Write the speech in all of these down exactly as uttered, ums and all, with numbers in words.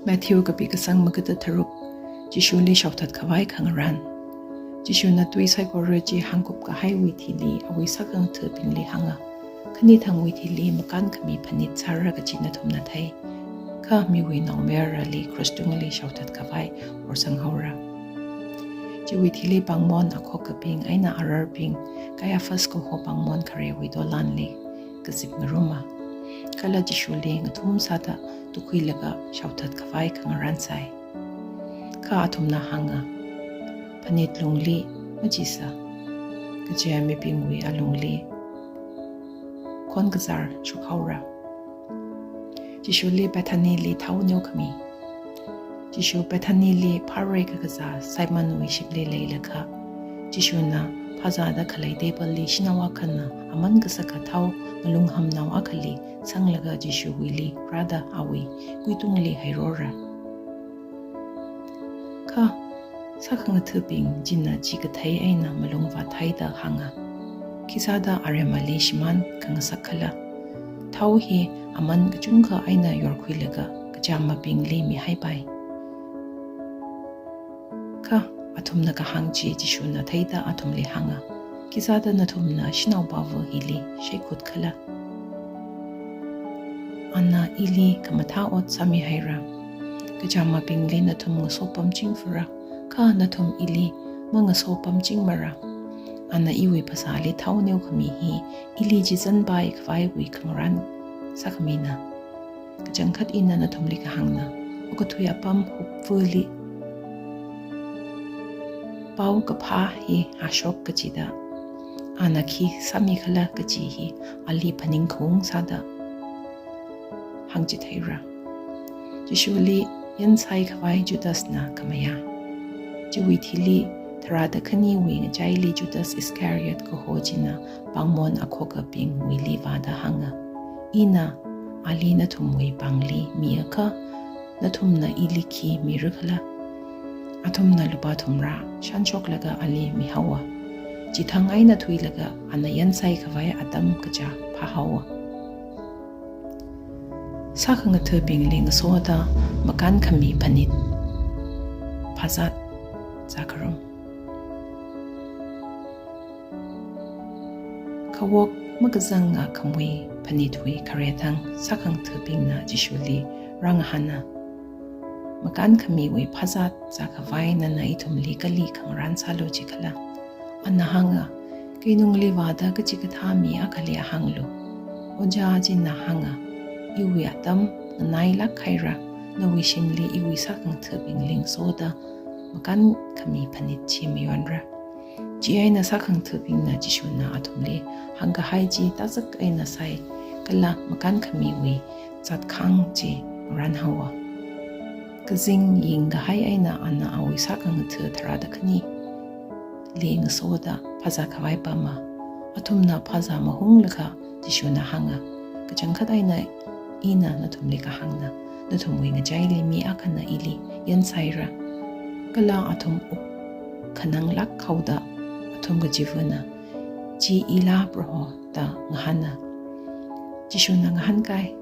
Matthew kapi kasang magada tharuk. Jishuli shaothat khavai khangarān. Jishuna tui saikora chi hāngkup kahaiwui thili awui sākhangathabingli hānga, khanithangwui thili makānkhami phanit sāra kachi nathumna thei. Kha miwui naomayarali cross tungli shaothat khavai horsang haora. Chiwui thili pāngmon akhokabing eina ararbing Caiaphas kaho pāngmon kharewui dolanli kazip ngaruma. Kala Jishuli ngathum sāda tukhuilaga shaothat khavai khangarān sai. Kha athumna hānga, phanit lungli machisa, kaja mibingwui alungli khon kazar shokhaora. Jishuli Bethanyli thao neokhami. Jishu Bethanyli pharoi kakazā Simonwui shimli leilakha, Jishuna phazāda khalei table li shanao akhana aman kasaka thao malunghamnao akhali sanglaga Jishuwuili rāda awui kuitungli hairora. Kha sākhangathabing china chi kathei eina malung vāthaida hānga, khisāda aremali shimān khangasak khala? Thao hi aman kachungkha eina yorkhuilaga kachāmabingli mihaipai. Kha athumna kahāng chi Jishuna theida athumli hānga, khisāda nathumna shanao pava hili shaikhut khala? Ana ili khamathā ot sāmihaira. Kachāmabingli nathum ngasopamching fura, kha nathum ili mangasopamchingmara. Ana iwui phasāli thao neokhami hi ili chizanpai khavaiwui khangarān sākhamina. Kachangkhat ina nathumli kahāngna, okathui apam hupvali pao kaphā hi hāshok kachida, ana khi sāmi khala kachi hi ali phaningkhaung sāda hāngchitheira. Jishuli yansai khavai Judasna khamayā. Chiwui thili tharāda khaniwui ngachaili Judas Iscariot kaho china pāngmon akhokabingwuili vāda hānga, ina ali nathumwui pāngli miakha, nathumna ili khi mira khala? Athumna lupā thumrā shānshoklaga ali mihaowa. Chithang eina thuilaga ana yansai khavai atam kacha phāhaowa. Sākhangathabingli ngasoda makānkhami phanit phazat zākharum. Khawok makazanga khamui phanitwui khare thang sākhangathabingna Jishuli rāngahāna, makānkhamiwui phazat zākhavai nana ithumli kali khangarān sālu jikhala? Ana hānga, keinungli vāda kachikathā mi akhali hānglu. Ojā china hānga, iwui atam nganailāk haira, nawui shimli iwui sākhangathabingli ngasoda makānkhami phanit chi mayonra. Chieina sākhangathabingna Jishuna athumli hāngkahai chi tazak eina sai, kala makānkhamiwui zatkhang chi ngarānhaowa. Kazing yingkahai eina ana awui sākhangatha tharāda khanili ngasoda phazā khavai pama. Athumna phazā mahunglakha Jishuna hānga, kachangkhat eina ina nathumli kahāngna, nathumwui ngachaili mi akhana ili yansaira. Kala athum wuk khananglāk haoda athum kachivana, chi ila Proho da ngahāna. Jishuna ngahānkai,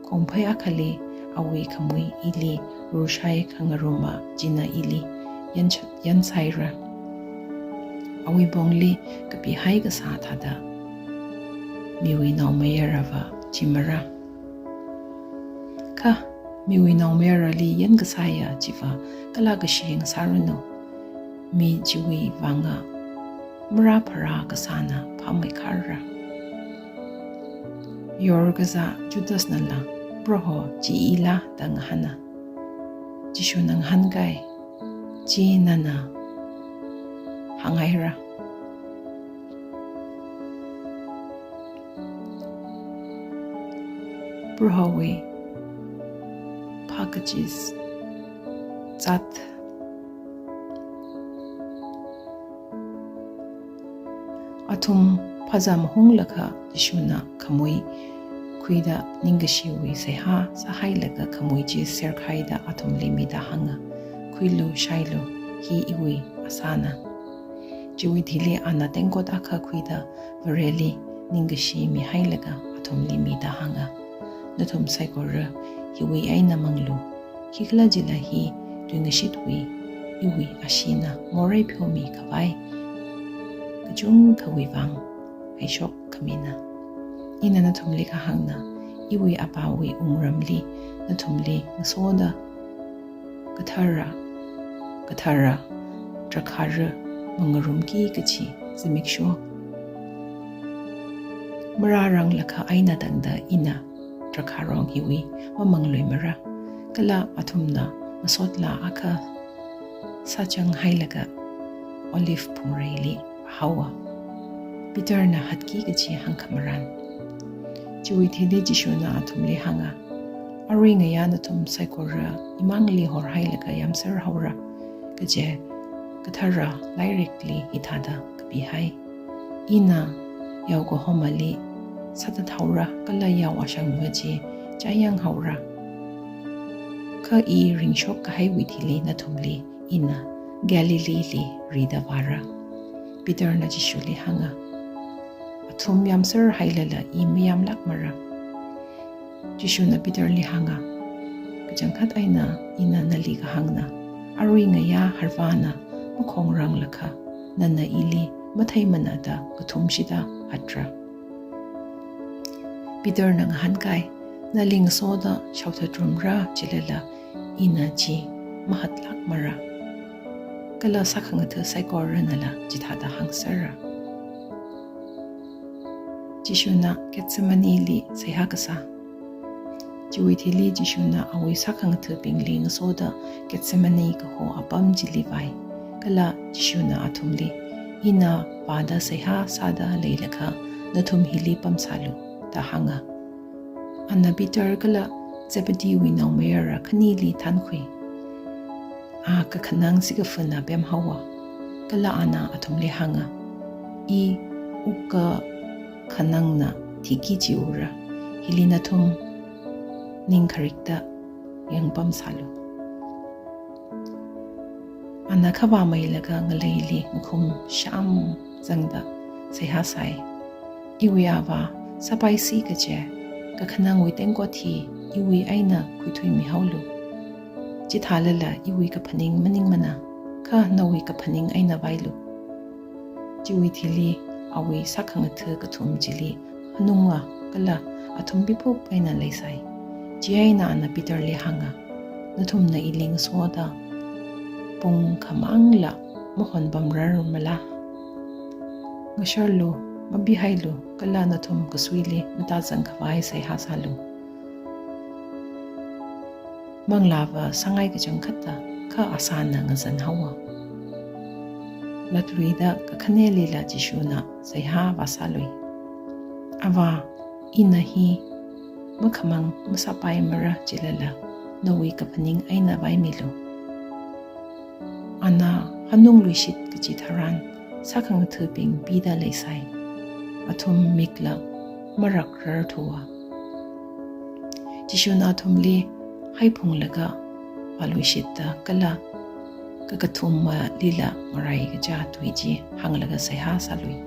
kongphei akhali awui khamui ili rurshai khangaruma china ili yan-, yansaira. Awui pongli kapihai kasā thāda miwui naomayaravā chimara. Kha miwui naomayarali yankasāya chiva kala kashi ngasāranu. Mi chiwui vanga marāpharā kasāna phāmeikharra. Yorkazā Judasnala, Proho, chi ila da ngahāna. Jishuna ngahānkai, chi nana hānghaira. Prohowui phakachis zat. Athum phazā mahunglakha Jishuna khamui khuida ningkashiwui seihā sāhailaga khamui chi serkhaida athumli mida hānga, khuilu shailu, hi iwui asāna. Chiwui thili ana tengkot akha khuida Vareli ningkashi mihailaga athumli mida hānga, nathum saikora hiwui eina manglu, khikhalajila hi tuingashitwui iwui asheena morei pheomi khavai kachungkhawui vang haishok khamina. Ina nathumli kahāngna, iwui Apāwui wungramli nathumli ngasoda kathara, kathara, drakhara mangarumki kachi zimiksho marāranglakha eina tangda ina drakharong hiwui mamangluimara. Kala athumna ngasotlā akha sāchanghailaga Olive phungreili haowa. Peterna hatki kachi hāngkhamaran. Chiwui thili Jishuna athumli hānga, arui ngayā nathum saikora imangli horhailaga yāmser haora, kaje kathara lairikli hithāda kapihai, ina yao kahomali sāthat haora kala yao ashangva chi chāyang haora. Kha i ringshok kahaiwui thili nathumli ina Galileeli rida vāra. Peterna Jishuli hānga, athum yāmser hailala i mayāmlākmara. Jishuna Peterli hānga, kachangkhat eina ina nali kahāngna, arui ngayā harvāna makhongranglakha nana ili matheimana da kathumshida hatra. Peterna ngahānkai, nali ngasoda shaothatrumra chilala ina chi mahatlākmara. Kala sākhangatha saikoranala chithāda hāngsera. Jishuna Gethsemaneli seihā kasā. Chiwui thili Jishuna awui sākhangathabingli ngasoda Gethsemane kaho apam chili vai. Kala Jishuna athumli, ina vāda seihā sāda leilakha nathum hili pamsālu, da hānga. Ana Peter kala Zebedeewui naomayara khanili thankhui. A kakhanang sikafana pemhaowa. Kala ana athumli hānga, i wukkakhanangna thiki jiura. Hili nathum ning kharikta yangpamsālu. Ana khavāmeilaga ngaleili ngakhum sham zangda seihā sai. Iwui Avā, sāpaisi kaje kakhanangwui tengkot hi iwui eina khuithuimihaolu. Chithālala iwui kaphaning maningmana, kha nawui kaphaning eina vailu. Chiwui thili awui sākhangatha kathum chili hanunga kala athum piphup eina leisai. Chieina ana Peterli hānga, nathumna ili ngasoda pung khamangla mahonpamrarmala? Ngasharlu, mabihailu, kala nathum kasuili matāzang khavai seihā sālu. Manglāva sāngai kachangkhatta, kha asāna ngazan haowa. Latluida kakhanelila Jishuna seihā vāsālui. Avā, ina hi makhamang masāpaimara chilala nawui kaphaning eina vaimilu. Ana hanungluishit kachi tharan sākhangathabing pida leisai. Athum mikla marakrarthuwa. Jishuna athumli haiphunglaga vāluishitta kala kakathummalila ngarai kachā tui chi hānglaga seihā sālui.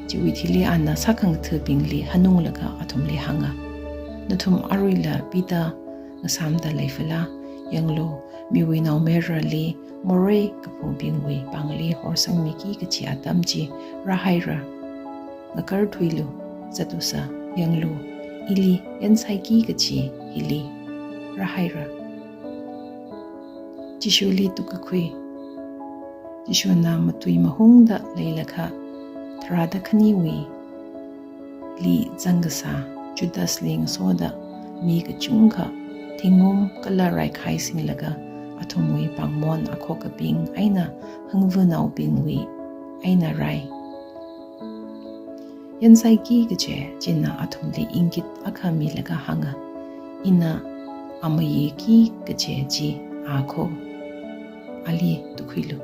Chiwui thili ana sākhangathabingli hanunglaga athumli hānga, nathum aruila pida ngasāmda leifala? Yanglu, miwui naomayarali morei kaphubingwui pāngli horsangmiki kachi atam chi rāhaira. Ngakarthuilu, zatusa, yanglu, ili yansaiki kachi hili rāhaira. Jishuli tukkakhui. Jishuna matui mahungda leilakha tharāda khaniwuili zangkasā Judasli ngasoda mi kachungkha thingum kala raikhai singlaga athumwui pāngmon akhokabing eina hangvanaobingwui eina rai. Yansaiki kaje china athumli ingit akha milaga hānga, ina amayeki kaje chi akho. Ali tukkhuilu.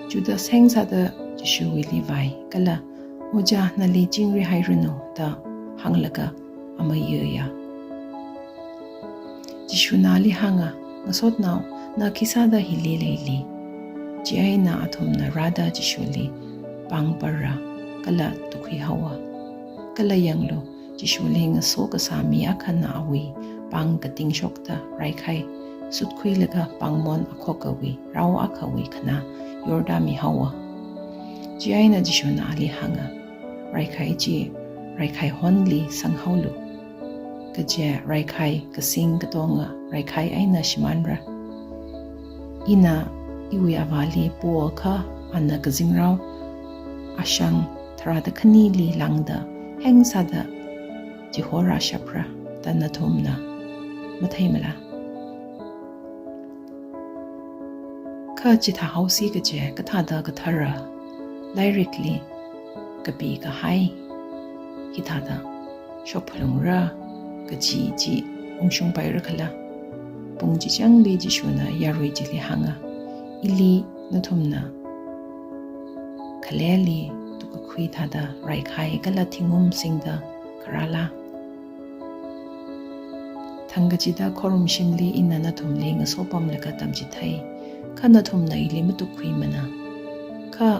Judas hengsāda Jishuwuili vai kala, Ojā, nali chingri hairanu, da hānglaga amayaya. Jishuna ali hānga, Ngasotnao, na khisāda hili leili? Chieina athumna rāda Jishuli pāngpara kala tukkhuihaowa. Kala yanglu, Jishuli ngaso kasā mi akhana awui pāng katingshokta raikhai. sutkhuilaga pāngmon akhokawui rao akhawui khanā yorda mihaowa. Chieina Jishuna ali hānga, "Raikhai chi raikhai honli sanghaolu. Kaje raikhai kasing katonga raikhai eina shimānra. Ina iwui Avāli poakha ana kazingrao ashang tharāda khanili lāngda hengsāda chihorāshapra da nathumna matheimala? Kha chithāhaosi kaje kathāda kathara lairikli kapikahai hithāda shokphalungra kaji chi ungshungpaira khala?" Pung chichangli Jishuna yarui chili hānga, "Ili nathumna khaleli tukakhui thāda raikhai kala thingum singda kharāla? Thangkachida khorumshimli ina nathumli ngasopamlaga tamchithei, kha nathumna ili matukkhuimana. Kha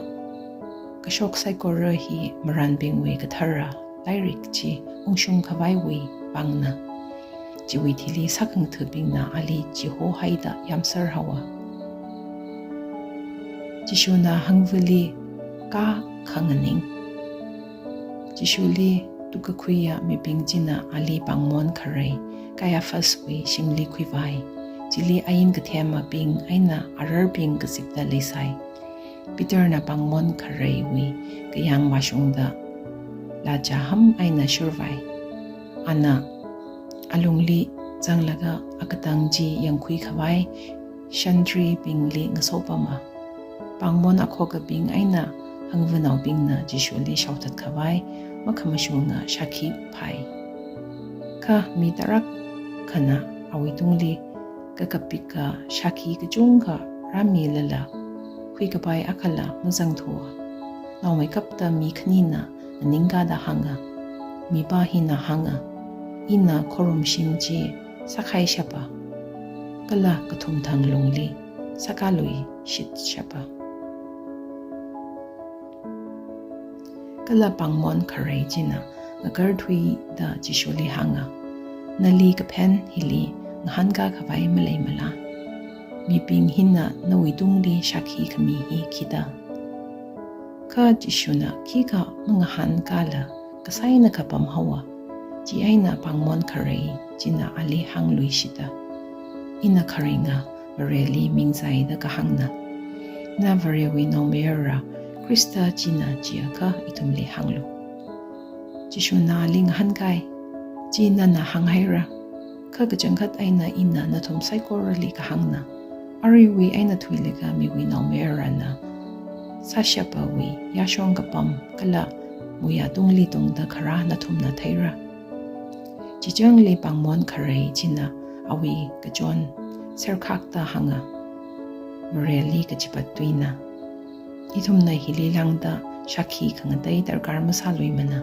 kashok saikora hi marānbingwui kathara lairik chi ungshung khavaiwui pāngna." Chiwui thili sākhangathabingna ali chihohaida yāmserhaowa. Jishuna hangvali kakhanganing. Jishuli tukakhuiya mibing china ali pāngmon kharei Caiaphaswui shimli khuivai. Chili ain kathemabing eina ararbing kazipda leisai. Peterna pāngmon khareiwui kayāng vāshungda lachaham eina shurvai. Ana alungli zanglaga akatang chi yangkhui khavai shantribingli ngasopama. Pāngmon akhokabing eina hangvanaobingna Jishuli shaothat khavai makhamashunga shākhi phai. Kha mi tarākhana awuitungli kakapika shākhi kachungkha rāmilala, huikapai akhala mazangthua. Naomeikapta mi khanina nganingkada hānga, "Mipā hina hānga, ina khorumshim chi sākhaishapa, kala kathumthang lungli sākaluishitshapa." Kala pāngmon kharei china ngakarthuida Jishuli hānga, "Nali kaphen hili ngahānkā khavai maleimala? Mibing hina nawuitungli shākhi khami hi khida?" Kha Jishuna khikha mangahānkāla kasaina kapamhaowa. Chieina pāngmon kharei china ali hāngluishita, "Ina kharinga Vareli mingzaida kahāngna, na Varewui Naomayara Khrista china chiakha ithumli hānglu." Jishuna ali ngahānkai, "Chi nana hānghaira. Kha kachangkhat eina ina nathum saikorali kahāngna, aruiwui eina thuilaga miwui Naomayarana sāshapawui yāshong kapam kala muiya tungli tungda kharā nathumna theira." Chichangli pāngmon kharei china awui kachon serkhakta hānga, "Vareli kachipat tuina. Ithumna hili lāngda shākhi khangatei darkar masāluimana.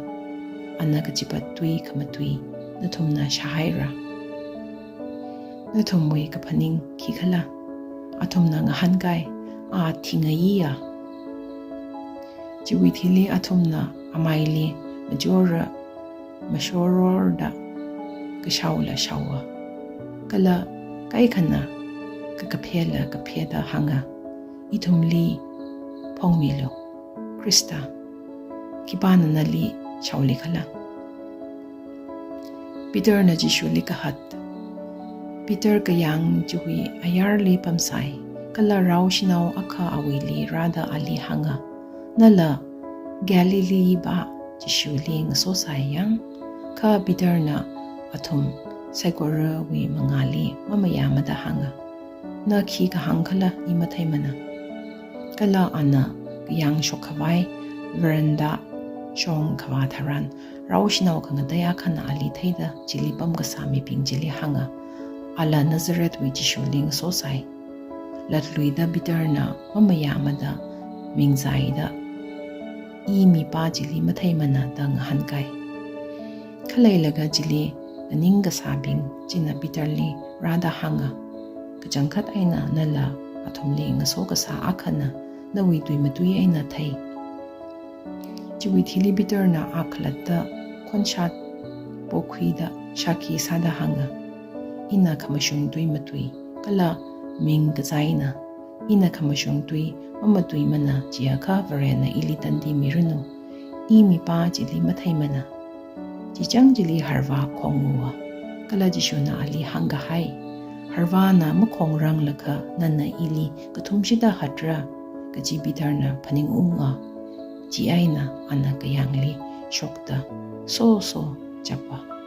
Ana kachipat tui khamatui nathumna shāhaira. Nathumwui kaphaning khikhala?" Athumna ngahānkai, "A thingaiya." Chiwui thili athumna amaili machora mashororda kashaola shaowa. Kala kaikhana kakaphela kapheda hānga, "Ithumli phongmilu, Khrista, khipāna nali shaoli khala?" Peterna Jishuli kahat. Peter kayāng chiwui ayarli pamsai, kala rao shanao akha awuili rāda ali hānga, "Nala Galilee pā Jishuli ngasosai yang." Kha Peterna athum saikorawui mangāli mamayāmada hānga, "Na khi kahāng khala i matheimana." Kala ana kayāng shokkhavai veranda shong khavā tharan, rao shanao khangatei akhana ali theida chili pamkasā mibing chili hānga, "Ala Nazarethwui Jishuli ngasosai." Latluida Peterna mamayāmada mingzaida, "I mipā chili matheimana," da ngahānkai. Khaleilaga chili nganingkasābing china Peterli rāda hānga, "Kachangkhat eina nala athumli ngaso kasā akhana nawui tuimatui eina thei." Chiwui thili Peterna a khalatta khonshat pokhuida shākhi sāda hānga, "Ina khamashung tuimatui kala ming kazaina. Ina khamashung tui mamatuimana, chiakha Varena ili tandi miranu. I mipā chili matheimana. Chichang chili harvā khongwa. Kala Jishuna ali hāngkahai, "Harvāna makhongranglakha nana ili kathumshida hatra," kaji Peterna phaningunga. Chieina ana kayāngli shokta soso chapa.